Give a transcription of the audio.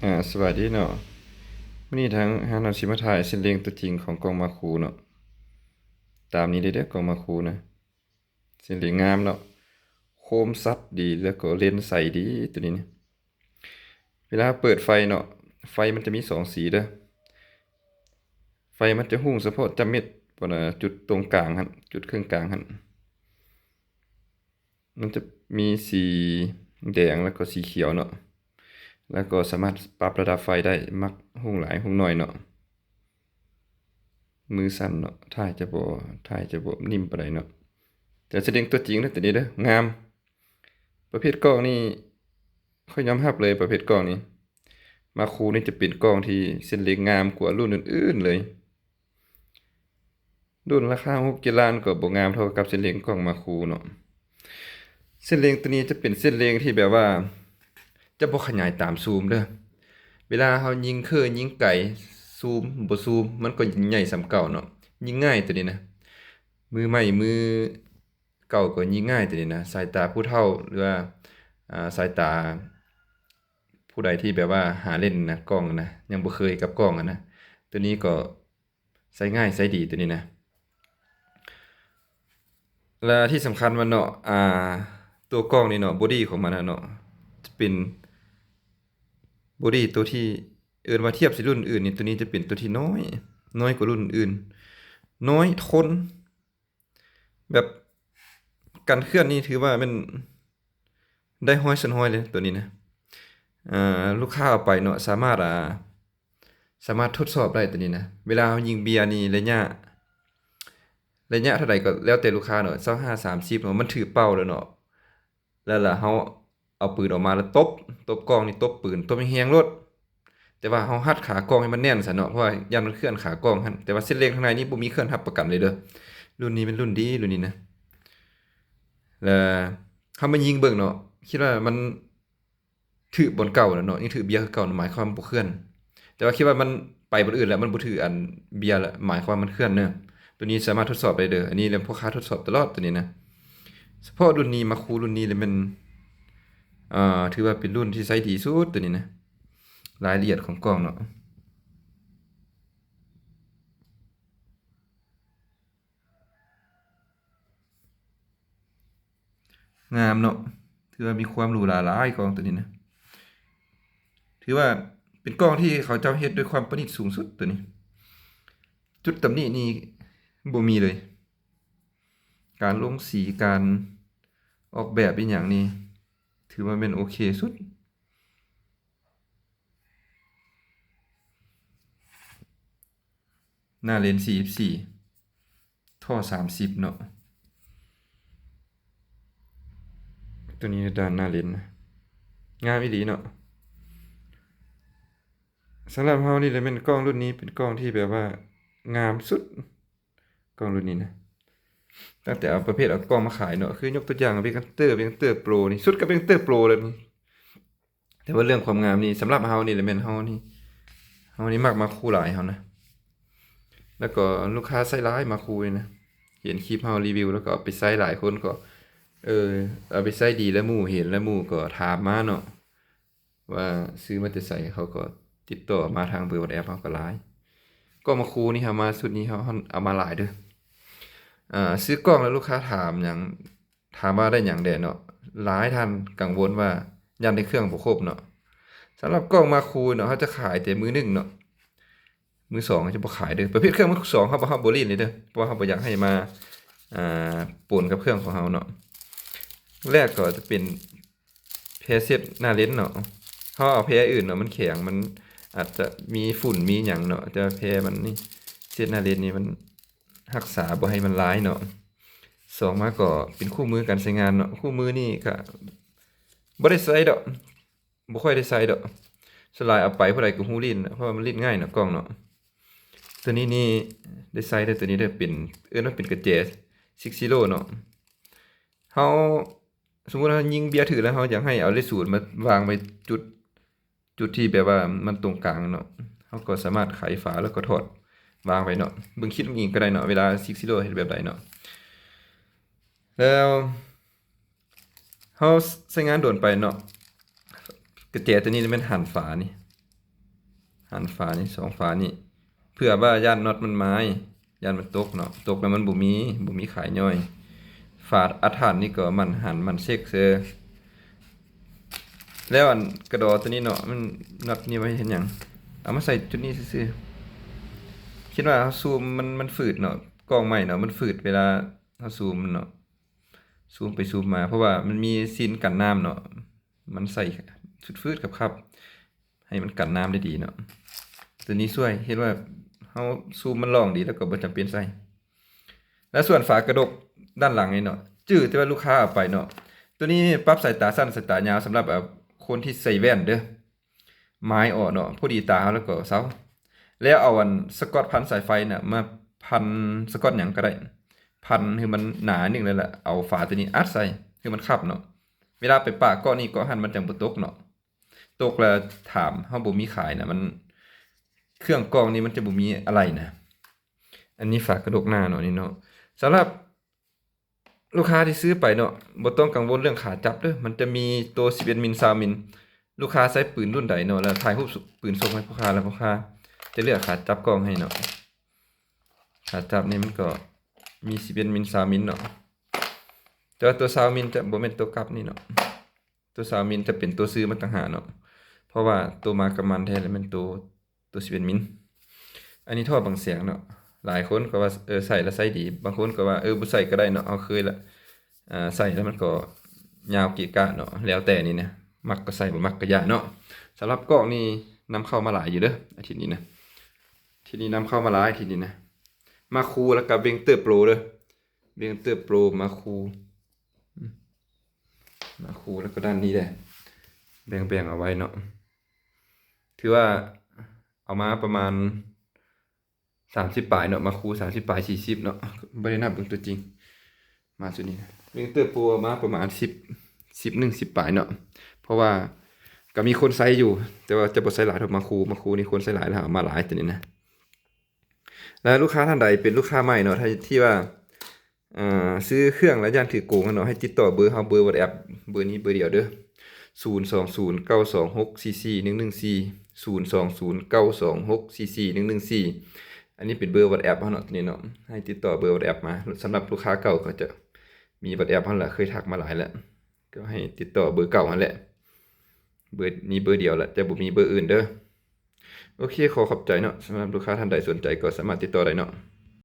ອາ ສະບາຍດີເນາະ. ມື້ນີ້ທາງຮ້ານເຮົາຊິມາຖ່າຍເສັ້ນເລັງຕົວຈິງຂອງກ້ອງມາໂຄເນາະ. ຕາມນີ້ເລີຍເດີ ກ້ອງມາໂຄນະ. ເສັ້ນເລັງງາມເນາະ. ໂຄມຊັດດີ ແລ້ວກໍເລນໃສດີຕົວນີ້ນະ. ເວລາເປີດໄຟເນາະ, ໄຟມັນຈະມີສອງສີເດີ. ໄຟມັນຈະຮຸ່ງສະເພາະຈຳເມັດ ບ່ອນ ອາ ຈຸດຕົງກາງຫັ້ນ, ຈຸດເຄິ່ງກາງຫັ້ນ. ມັນຈະມີສີແດງ ແລ້ວກໍສີຂຽວເນາະ, ແລ້ວກໍສາມາດປັບລະດັບໄຟໄດ້, ມັກຮຸ່ງຫຼາຍຮຸ່ງໜ້ອຍເນາະ. ມືສັ່ນເນາະ, ຖ່າຍຈະບໍ່ ຖ່າຍຈະບໍ່ນິ້ມປານໃດເນາະ. ແຕ່ສະເດັງຕົວຈິງເດີ ຕົວນີ້ເດີ ງາມ. ປະເພດກ້ອງນີ້ ຂ້ອຍຍອມຮັບເລີຍ, ປະເພດກ້ອງນີ້ ມາໂຄນີ້ຈະເປັນກ້ອງທີ່ເສັ້ນເລັງງາມກວ່າລຸ້ນອື່ນໆເລີຍ. ລຸ້ນລາຄາຫົກເຈັດລ້ານກໍບໍ່ງາມເທົ່າກັບເສັ້ນເລັງກ້ອງມາໂຄເນາະ. ເສັ້ນເລັງຕົວນີ້ຈະເປັນເສັ້ນເລັງທີ່ແບບວ່າຈະບໍ່ຂະຫຍາຍຕາມຊູມເດີ. ເວລາເຮົາຍິງເຄີຍິງໄກ, ຊູມບໍ່ຊູມ ມັນກໍໃຫຍ່ສ່ຳເກົ່າເນາະ, ຍິງງ່າຍຕົວນີ້ນະ. ມືໃໝ່ມືເກົ່າກໍຍິງງ່າຍຕົວນີ້ນະ. ສາຍຕາຜູ້ເຖົ້າ ຫຼືວ່າ ອາ ສາຍຕາຜູ້ໃດທີ່ແບບວ່າຫາເລ່ນນະ ກ້ອງນະ, ຍັງບໍ່ເຄີຍກັບກ້ອງນະ, ຕົວນີ້ກໍ ໃຊ້ງ່າຍໃຊ້ດີຕົວນີ້ນະ. ແລະທີ່ສຳຄັນມັນເນາະ ອາ ຕົວກ້ອງນີ້ເນາະ ບໍດີ້ຂອງມັນນະເນາະ ຈະເປັນບໍດີ້ຕົວທີ່ເອີ້ນວ່າທຽບໃສ່ລຸ້ນອື່ນນີ້ ຕົວນີ້ຈະເປັນຕົວທີ່ນ້ອຍ ນ້ອຍກວ່າລຸ້ນອື່ນ ນ້ອຍ ທົນ ແບບກັນເຄື່ອນນີ້ຖືວ່າແມ່ນ ໄດ້ຮ້ອຍສ່ວນຮ້ອຍເລີຍຕົວນີ້ນະ. ເອີ ລູກຄ້າເອົາໄປເນາະ ສາມາດ ອ່າ ສາມາດທົດສອບໄດ້ຕົວນີ້ນະ. ເວລາເຮົາຍິງເບຍນີ້ ໄລຍະ ໄລຍະເທົ່າໃດກໍແລ້ວແຕ່ລູກຄ້າເນາະ ຊາວຫ້າ ສາມສິບເນາະ ມັນຖືເປົ້າແລ້ວເນາະ. ແລ້ວລະເຮົາເອົາປືນອອກມາແລ້ວຕົບ ຕົບກ້ອງນີ້ ຕົບປືນ ຕົບແຮງໆໂລດ. ແຕ່ວ່າເຮົາຮັດຂາກ້ອງໃຫ້ມັນແໜ້ນຊະເນາະ ເພາະວ່າຢ້ານມັນເຄື່ອນຂາກ້ອງຫັ້ນ. ແຕ່ວ່າເສັ້ນເລັງທາງໃນນີ້ບໍ່ມີເຄື່ອນຮັບປະກັນເລີຍເດີ. ລຸ້ນນີ້ແມ່ນລຸ້ນດີ ລຸ້ນນີ້ນະ. ແລ້ວເຮົາມາຍິງເບິ່ງເນາະ ຄິດວ່າມັນຖືກບ່ອນເກົ່າແລ້ວເນາະ ຍັງຖືກເບຍຄືເກົ່ານະ ໝາຍຄວາມບໍ່ເຄື່ອນ. ແຕ່ວ່າຄິດວ່າມັນໄປບ່ອນອື່ນແລ້ວ ມັນບໍ່ຖືກອັນເບຍລະ ໝາຍຄວາມມັນເຄື່ອນເນີ. ຕົວນີ້ສາມາດທົດສອບໄດ້ເດີ. ອັນນີ້ແຫຼະ ພວກຂ້າທົດສອບຕະຫຼອດຕົວນີ້ນະ. ສະເພາະລຸ້ນນີ້ ມາໂຄລຸ້ນນີ້ແຫຼະແມ່ນ ເອີ ຖືວ່າເປັນລຸ້ນທີ່ໃຊ້ດີສຸດຕົວນີ້ນະ. ລາຍລະອຽດຂອງກ້ອງເນາະ ງາມເນາະ ຖືວ່າມີຄວາມຫຼູຫຼາຫຼາຍ ກ້ອງຕົວນີ້ນະ. ຖືວ່າເປັນກ້ອງທີ່ເຂົາເຈົ້າເຮັດດ້ວຍຄວາມປະນີດສູງສຸດຕົວນີ້. ຈຸດຕຳໜິນີ້ບໍ່ມີເລີຍ. ການລົງສີ ການອອກແບບອີ່ຫຍັງນີ້ ຖືວ່າແມ່ນໂອເຄສຸດ. ໜ້າເລນສີ່ສິບສີ່ ທໍ່ສາມສິບເນາະ. ຕົວນີ້ດ້ານໜ້າເລນນະ ງາມອີ່ຫຼີເນາະ. ສຳລັບເຮົານີ້ແຫຼະແມ່ນກ້ອງລຸ້ນນີ້ເປັນກ້ອງທີ່ແບບວ່າງາມສຸດ ກ້ອງລຸ້ນນີ້ນະ. ຕັ້ງແຕ່ເອົາປະເພດເອົາກ້ອງມາຂາຍເນາະ ຄືຍົກຕົວຢ່າງ Vector Vector Pro ນີ້ ສຸດກັບ Vector Pro ແລ້ວນີ້. ແຕ່ວ່າເລື່ອງຄວາມງາມນີ້ ສຳລັບເຮົານີ້ແຫຼະແມ່ນເຮົານີ້ ເຮົານີ້ມັກມາໂຄຫຼາຍເຮົານະ. ແລ້ວກໍລູກຄ້າໃຊ້ຫຼາຍມາໂຄນີ້ນະ ເຫັນຄລິບເຮົາຣີວິວ ແລ້ວກໍເອົາໄປໃຊ້ ຫຼາຍຄົນກໍ ເອີ ເອົາໄປໃຊ້ດີ ແລ້ວໝູ່ເຫັນ ແລ້ວໝູ່ກໍຖາມມາເນາະ ວ່າຊື້ມາແຕ່ໃສ ເຂົາກໍຕິດຕໍ່ມາທາງເບີ WhatsApp ເຮົາກໍຫຼາຍ. ກໍມາໂຄນີ້ເຮົາມາຊຸດນີ້ ເຮົາ ເຮົາເອົາມາຫຼາຍເດີ. ອາ ຊື້ກ້ອງແລ້ວລູກຄ້າຖາມຫຍັງ ຖາມວ່າໄດ້ຫຍັງແດ່ເນາະ ຫຼາຍທ່ານກັງວົນວ່າຢ້ານໄດ້ເຄື່ອງບໍ່ຄົບເນາະ. ສຳລັບກ້ອງມາໂຄເນາະ ເຮົາຈະຂາຍແຕ່ມືໜຶ່ງເນາະ ມືສອງເຮົາຈະບໍ່ຂາຍເດີ. ປະເພດເຄື່ອງມືສອງເຮົາບໍ່ ເຮົາບໍ່ຫຼິ້ນເລີຍເດີ ເພາະວ່າເຮົາບໍ່ຢາກໃຫ້ມາ ອາ ປົນກັບເຄື່ອງຂອງເຮົາເນາະ. ແລກກໍຈະເປັນແພເຊັດໜ້າເລນເນາະ ເຮົາເອົາແພອື່ນເນາະ ມັນແຂງ ມັນອາດຈະມີຝຸ່ນມີຫຍັງເນາະ ແຕ່ວ່າແພມັນນີ້ ເຊັດໜ້າເລນນີ້ມັນ ຮັກສາບໍ່ໃຫ້ມັນລາຍເນາະ. ສອງມາກໍເປັນຄູ່ມືການໃຊ້ງານເນາະ ຄູ່ມືນີ້ກະບໍ່ໄດ້ໃຊ້ດອກ ບໍ່ຄ່ອຍໄດ້ໃຊ້ດອກ ສ່ວນຫຼາຍເອົາໄປຜູ້ໃດກໍຮູ້ຫຼິ້ນ ເພາະວ່າມັນຫຼິ້ນງ່າຍເນາະ ກ້ອງເນາະ. ຕົວນີ້ນີ້ໄດ້ໃຊ້ເດີ ຕົວນີ້ເດີ ເປັນ ເອີ້ນວ່າເປັນກະແຈ Six Zero ເນາະ. ເຮົາ ສົມມຸດເຮົາຍິງເບຍຖືກແລ້ວ ເຮົາຢາກໃຫ້ເອົາເລກສູນມາວາງໄວ້ຈຸດ ຈຸດທີ່ແບບວ່າມັນຕົງກາງເນາະ ເຮົາກໍສາມາດໄຂຝາແລ້ວກໍຖອດວາງໄວ້ເນາະ. ເບິ່ງຄລິບອີງກໍໄດ້ເນາະ ເວລາ Six Zero ເຮັດແບບໃດເນາະ. ແລ້ວເຮົາໃຊ້ງານໂດນໄປເນາະ ກະແຈຕົວນີ້ແມ່ນຫັນຝານີ້ ຫັນຝານີ້ ສອງຝານີ້ ເພື່ອວ່າຢ້ານນັອດມັນມາຍ ຢ້ານມັນຕົກເນາະ ຕົກແລ້ວມັນບໍ່ມີ ບໍ່ມີຂາຍຍ່ອຍ. ຝາອັດຖານນີ້ກໍໝັ່ນຫັນໝັ່ນເຊັກເຊີ. ແລ້ວອັນກະດໍຕົວນີ້ເນາະ ມັນນັອດນີ້ໄວ້ເຮັດຫຍັງ? ເອົາມາໃສ່ຈຸດນີ້ຊື່ໆ. ຄິດວ່າເຮົາຊູມມັນ ມັນຝືດເນາະ ກ້ອງໃໝ່ເນາະ ມັນຝືດເວລາເຮົາຊູມເນາະ ຊູມໄປຊູມມາ ເພາະວ່າມັນມີຊິນກັນນ້ຳເນາະ ມັນໃສ່ຝືດໆ ຄັບໆ ໃຫ້ມັນກັນນ້ຳໄດ້ດີເນາະ. ຕົວນີ້ຊ່ວຍເຮັດວ່າເຮົາຊູມມັນລ່ອງດີ ແລ້ວກໍບໍ່ຈຳເປັນໃສ່. ແລະ ສ່ວນຝາກະດົກດ້ານຫຼັງນີ້ເນາະ ຈື່ແຕ່ວ່າລູກຄ້າເອົາໄປເນາະ ຕົວນີ້ປັບສາຍຕາສັ້ນສາຍຕາຍາວ ສຳລັບ ເອີ ຄົນທີ່ໃສ່ແວ່ນເດີ ໝາຍອອກເນາະ ພໍດີຕາເຮົາແລ້ວກໍເຊົາ. ແລ້ວເອົາອັນສະກອດພັນສາຍໄຟນະ ມາພັນ ສະກອດຫຍັງກໍໄດ້ ພັນໃຫ້ມັນໜາໜຶ່ງ ແລ້ວລະເອົາຝາຕົວນີ້ອັດໃສ່ໃຫ້ມັນຄັບເນາະ. ເວລາໄປປະເກາະນີ້ເກາະຫັ້ນ ມັນຈັ່ງບໍ່ຕົກເນາະ. ຕົກແລ້ວຖາມເຮົາບໍ່ມີຂາຍນະ ມັນ ເຄື່ອງກອງນີ້ມັນຈະບໍ່ມີອະໄລນະ. ອັນນີ້ຝາກະດົກໜ້າເນາະ ນີ້ເນາະ. ສຳລັບລູກຄ້າທີ່ຊື້ໄປເນາະ ບໍ່ຕ້ອງກັງວົນເລື່ອງຂາຈັບເດີ ມັນຈະມີໂຕສິບເອັດມິນ ຊາວມິນ ລູກຄ້າໃຊ້ປືນລຸ້ນໃດເນາະ ແລ້ວຖ່າຍຮູບ ສ- ປືນສົ່ງໃຫ້ພໍ່ຄ້າ ແລ້ວພໍ່ຄ້າຈະເລືອກຂາຈັບກ້ອງໃຫ້ເນາະ. ຂາຈັບນີ້ມັນກໍມີສິບເອັດມິນ ຊາວມິນເນາະ ແຕ່ວ່າໂຕຊາວມິນຈະບໍ່ແມ່ນໂຕກັບນີ້ເນາະ. ໂຕຊາວມິນຈະເປັນໂຕຊື້ມາຕ່າງຫາກເນາະ ເພາະວ່າໂຕມາກັບມັນແທ້ແລ້ວແມ່ນໂຕ ໂຕສິບເອັດມິນ. ອັນນີ້ທໍ່ບັງສຽງເນາະ ຫຼາຍຄົນກໍວ່າ ເອີ ໃສ່ແລ້ວໃຊ້ດີ ບາງຄົນກໍວ່າ ເອີ ບໍ່ໃສ່ກໍໄດ້ເນາະ ເຮົາເຄີຍລະ ອາ ໃສ່ແລ້ວມັນກໍຍາວເກະກະເນາະ ແລ້ວແຕ່ນີ້ນະ ມັກກໍໃສ່ ບໍ່ມັກກໍຢ່າເນາະ. ສຳລັບກ້ອງນີ້ນຳເຂົ້າມາຫຼາຍຢູ່ເດີ ອາທິດນີ້ນະ ອາທິດນີ້ນຳເຂົ້າມາຫຼາຍ ອາທິດນີ້ນະ ມາຄູ ແລ້ວກໍເວັງເຕີໂປຣເດີ ເວັງເຕີໂປຣ ມາຄູ ມາຄູ ແລ້ວກໍດ້ານນີ້ແຫຼະ ແບ່ງໆ ເອົາໄວ້ເນາະ. ຖືວ່າເອົາມາປະມານສາມສິບປາຍເນາະ ມາຄູ ສາມສິບປາຍ ສີ່ສິບເນາະ ບໍ່ໄດ້ນັບເບິ່ງຕົວຈິງ. ມາຊຸດນີ້ນະ ເວັງເຕີໂປຣເອົາມາປະມານສິບ ສິບໜຶ່ງ ສິບປາຍເນາະ ເພາະວ່າກໍມີຄົນໃຊ້ຢູ່ ແຕ່ວ່າຈະບໍ່ໃຊ້ຫຼາຍເທົ່າມາຄູ ມາຄູນີ້ຄົນໃຊ້ຫຼາຍ ແລ້ວເອົາມາຫຼາຍຕົວນີ້ນະ. ແລະ ລູກຄ້າທ່ານໃດເປັນລູກຄ້າໃໝ່ເນາະ ທີ່ ທີ່ວ່າ ເອີ ຊື້ເຄື່ອງແລ້ວຢ້ານຖືກໂກງເນາະ ໃຫ້ຕິດຕໍ່ເບີເຮົາ ເບີວັອດແອັບ ເບີນີ້ເບີດຽວເດີ ສູນສອງສູນເກົ້າສອງຫົກສີ່ສີ່ໜຶ່ງໜຶ່ງສີ່ ສູນສອງສູນເກົ້າສອງຫົກສີ່ສີ່ໜຶ່ງໜຶ່ງສີ່. ອັນນີ້ເປັນເບີວັອດແອັບເຮົາເນາະ ຕົວນີ້ເນາະ ໃຫ້ຕິດຕໍ່ເບີວັອດແອັບມາ. ສຳລັບລູກຄ້າເກົ່າກໍຈະມີວັອດແອັບເຮົາລະ ເຄີຍທັກມາຫຼາຍແລ້ວ ກໍໃຫ້ຕິດຕໍ່ເບີເກົ່າຫັ້ນແຫຼະ ເບີນີ້ເບີດຽວລະ ຈະບໍ່ມີເບີອື່ນເດີ. ໂອເຄ ຂໍຂອບໃຈເນາະ ສຳລັບລູກຄ້າທ່ານໃດສົນໃຈກໍສາມາດຕິດຕໍ່ໄດ້ເນາະ.